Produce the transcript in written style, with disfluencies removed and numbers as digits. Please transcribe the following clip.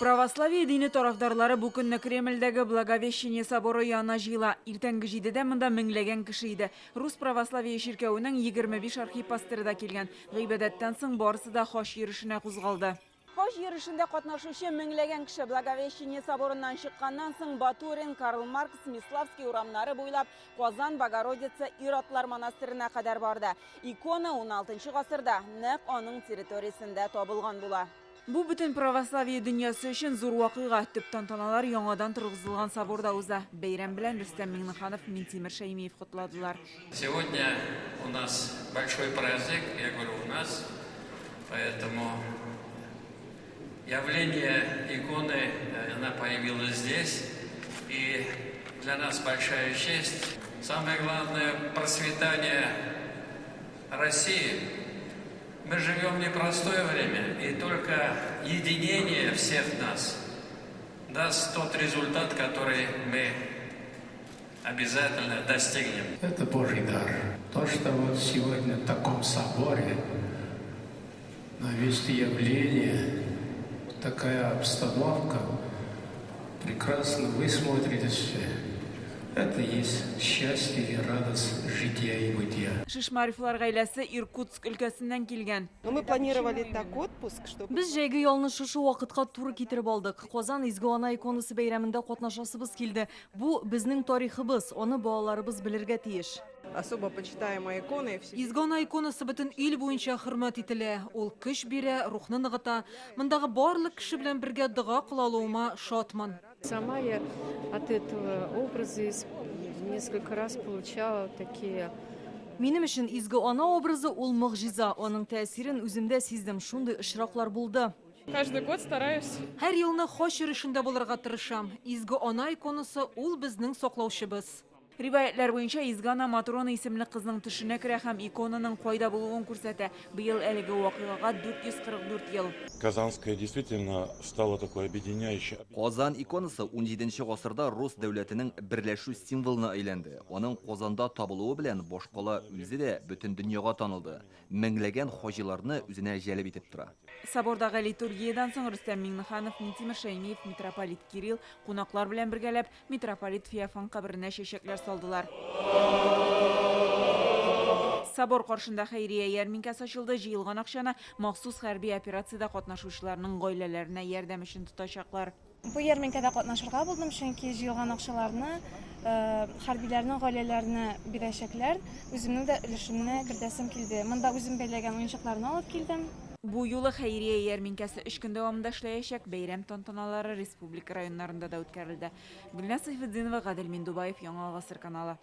Православие дине тарафдарлары бу көнне Кремльдәге Благовещение соборы янына җыела. Иртәнге җидедә монда меңләгән кеше иде. Рус православие чиркәвенең 25 архипастыры да килгән. Гыйбадәттән соң барысы да хач йөрешенә кузгалды. Хаҗ йөрешендә катнашучы меңләгән кеше Благовещение соборыннан чыкканнан соң Батурин, Карл Маркс, Миславский урамнары буйлап Казан Богородица ир-атлар монастырена кадәр барды. Икона уналтынчы гасырда нәкъ аның территориясендә табылган була. Бу бөтен православие дөньясы өчен зур вакыйга. Төп тантаналар яңадан торгызылган соборда уза. Бәйрәм белән Рөстәм Миңнеханов, Минтимер Шәймиев котладылар. Сегодня у нас большой праздник, я говорю у нас, поэтому явление иконы, она появилась здесь, и для нас большая честь. Самое главное, процветание России. Мы живем в непростое время, и только единение всех нас даст тот результат, который мы обязательно достигнем. Это Божий дар. То, что вот сегодня в таком соборе на месте явления такая обстановка, прекрасно вы смотритесь все. Это есть счастье и радость жития и бытия. Шишмаревлар гаиләсе Иркутск өлкәсеннән килгән. Но мы планировали так отпуск, чтобы... Без җәйге ялны шушы вакытка туры китереп алдык. Казан Изге Ана иконасы бәйрәмендә катнашасыбыз килде. Бу, безнең тарихыбыз, аны балаларыбыз белергә тиеш. Особо почитаемая икона и все. Изге Ана иконасы бөтен ил буенча хөрмәт ителә. Ул көч бирә, рухны ныгыта. Мондагы барлык кеше белән бергә дога кыла алуыма шатмын. Сама я от этого образа несколько раз получала такие. Минем өчен Изге Ана образы ул могҗиза. Аның тәэсирен үземдә сиздем, шундый очраклар булды. Каждый год стараюсь. Һәр елны хаҗ йөрешендә булырга тырышам. Изге Ана иконасы ул безнең саклаучыбыз. Риваятьләр буенча, Изге Ана Матрона исемле кызның төшенә керә һәм иконаның кайда булуын күрсәтә. Быел әлеге вакыйгага 444 ел. Казанская действительно стала такой объединяющей. Казан иконасы унҗиденче гасырда рус дәүләтенең берләшү символына әйләнде. Аның Казанда табылуы белән башкала үзе дә бөтен дөньяга танылды, меңләгән хаҗиларны үзенә җәлеп итеп тора. Собордагы литургиядән соң Рөстәм Миңнеханов, Минтимер Шәймиев, митрополит Кирилл кунаклар белән бергәләп Митрополит Феофан каберенә чәчәкләр салдылар. Собор каршында хәйрия ярминкәсе ачылды. Җыелган акчаны махсус хәрби операциядә катнашучыларның гаиләләренә ярдәм өчен тотачаклар. Бу ярминкәдә катнашырга булдым, чөнки җыелган акчаларны хәрбиләрнең гаиләләренә бирәчәкләр. Үземнең дә өлешемне кертәсем килде. Монда үзем бәйләгән уенчыкларны алып килдем. Бу юлы хәйрия ярминкәсе өч көн дәвамында эшләячәк, бәйрәм тантаналары республика районнарында да үткәрелде. Гөлназ Сәйфетдинова, Гадел Миндубаев, Яңа Гасыр каналы.